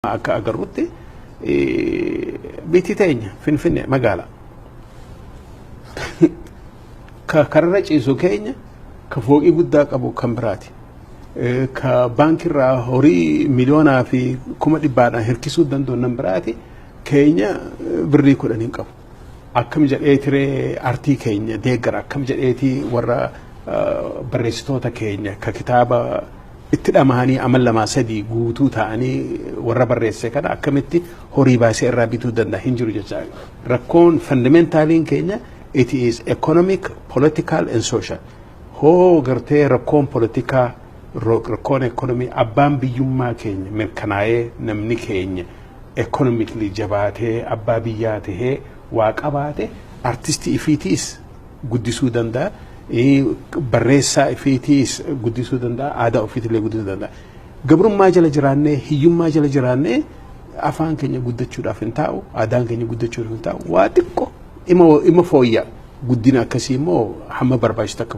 Akka agarrutti biyyi teenya Finfinnee magaalaa. Ka kararra ciisu keenya ka fooqii guddaa qabu kan biraati. Ka baankirraa horii miliyoonaa fi kuma dhibbaadhaan hirkisuu danda'u nan biraati. Keenya birrii 10 hin qabu. Akkam jedhee artii keenya deeggara? Akkam jedheetii warra barreessitoota keenya ka kitaaba itti dhamahanii amal lamaa sadii guutuu ta'anii warra barreesse kana akkamitti horii baasee irraa bituu danda'a? Hin jiru jecha. Rakkoon fundamentaliin keenya, it is economic, political and social. Hoo gartee rakkoon politikaa, rakkoon ekonomii, abbaan biyyummaa keenya mirkanaa'ee, namni keenya economically jabaatee, abbaa biyyaa tahee waa qabaate, artistii ifiitiis guddisuu danda'a. Barreessaa ifiitiis guddisuu danda'a. Aadaa ofiitillee guddisuu danda'a. Gabrummaa jala jiraannee, hiyyummaa jala jiraannee, afaan keenya guddachuudhaaf hin taa'u, aadaan keenya guddachuudhaaf hin taa'u, waa xiqqoo ima fooyya'a. Guddina akkasii immoo hamma barbaachisu akka